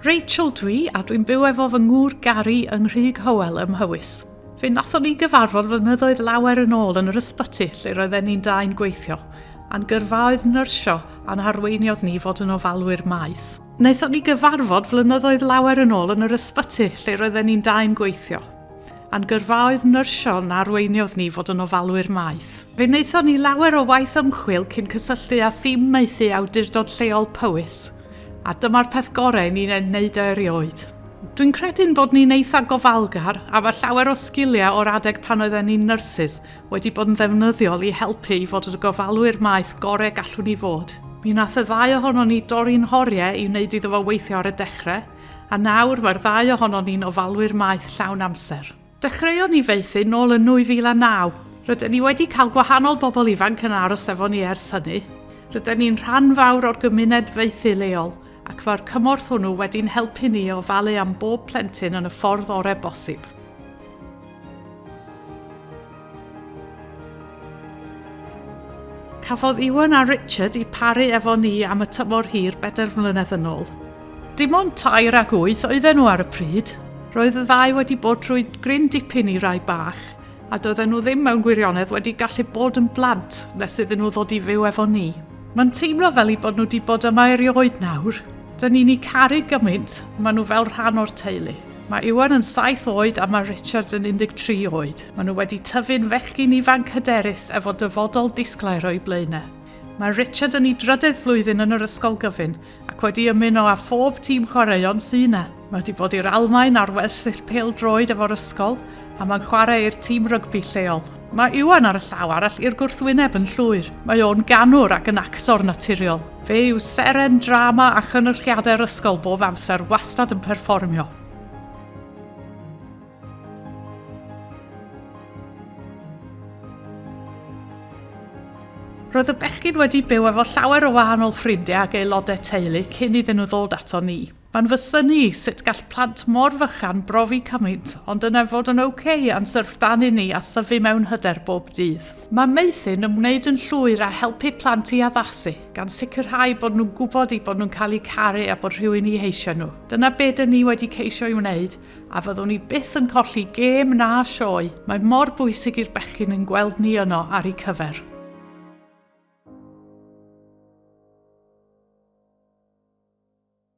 Rachel dwi, a dwi'n byw efo fy ngŵr Gary yng Nghrug Hywel ym Mhowys. Fe wnaethon ni gyfarfod flynyddoedd lawer yn ôl yn yr ysbyty lle roedden ni'n dau'n gweithio, a'n gyrfaoedd nyrsio a'n harweiniodd ni fod yn ofalwyr maeth. Wnaethon ni gyfarfod flynyddoedd lawer yn ôl yn yr ysbyty lle roedden ni'n dau'n gweithio, a'n gyrfaoedd nyrsio na arweiniodd ni fod yn ofalwyr maeth. Fe wnaethon ni lawer o waith ymchwil cyn cysylltu â thîm maethu awdurdod lleol Powys, A dyma'r peth gorau ni'n ei wneud o erioed. Dwi'n credu'n bod ni'n eitha gofalgar a mae llawer o sgiliau o'r adeg pan oedden ni'n nyrsys wedi bod yn ddefnyddiol i helpu i fod y gofalwyr maeth gorau gallwn ni fod. Mi wnaeth y ddau ohonon ni dorri'n horiau i wneud iddo fo weithio ar y dechrau, a nawr mae'r ddau ohonon ni'n ofalwyr maeth llawn amser. Dechreuon ni faethu nôl yn 2009. Rydyn ni wedi cael gwahanol bobl ifanc yn aros efo ni ers hynny. Rydyn ni'n rhan fawr o'r gymuned faethu leol ac mae'r cymorth hwnnw wedi'n helpu ni i ofalu am bob plentyn yn y ffordd orau bosib. Cafodd Iwan a Richard eu paru efo ni am y tymor hir bedair mlynedd yn ôl. Dim ond 3 ac 8 oedden nhw ar y pryd. Roedd y ddau wedi bod trwy gryn dipyn i rai bach, a doedden nhw ddim mewn gwirionedd wedi gallu bod yn blant nes iddyn nhw ddod i fyw efo ni. Mae'n teimlo fel eu bod nhw wedi bod yma erioed nawr. Dyn ni'n eu caru gymaint, maen nhw fel rhan o'r teulu. Mae Iwan yn 7 oed a mae Richard yn 13 oed. Maen nhw wedi tyfu'n fechgyn ifanc hyderus efo dyfodol disglair o'u blaenau. Mae Richard yn ei drydedd flwyddyn yn yr ysgol gyfun ac wedi ymuno â phob tîm chwaraeon sy 'na. Mae wedi bod i'r Almaen ar wersyll pêl-droed efo'r ysgol a mae'n chwarae i'r tîm rygbi lleol. Mae Iwan ar y llaw arall i'r gwrthwyneb yn llwyr. Mae o'n ganwr ac yn actor naturiol. Fe yw seren drama a chynyrchiadau'r ysgol bob amser, wastad yn perfformio. Roedd y bechgyn wedi byw efo llawer o wahanol ffrindiau ac aelodau teulu cyn iddyn nhw ddod ato ni. Mae'n fy synnu i sut gall plant mor fychan brofi cymaint ond yna fod yn ok a'n syfrdanu ni a thyfu mewn hyder bob dydd. Mae maethu'n ymwneud yn llwyr â helpu plant i addasu, gan sicrhau bod nhw'n gwybod eu bod nhw'n cael eu caru a bod rhywun eu heisiau nhw. Dyna be dyn ni wedi ceisio'i wneud a fyddwn ni byth yn colli gêm na sioe. Mae mor bwysig i'r bechgyn ein gweld ni yno ar eu cyfer.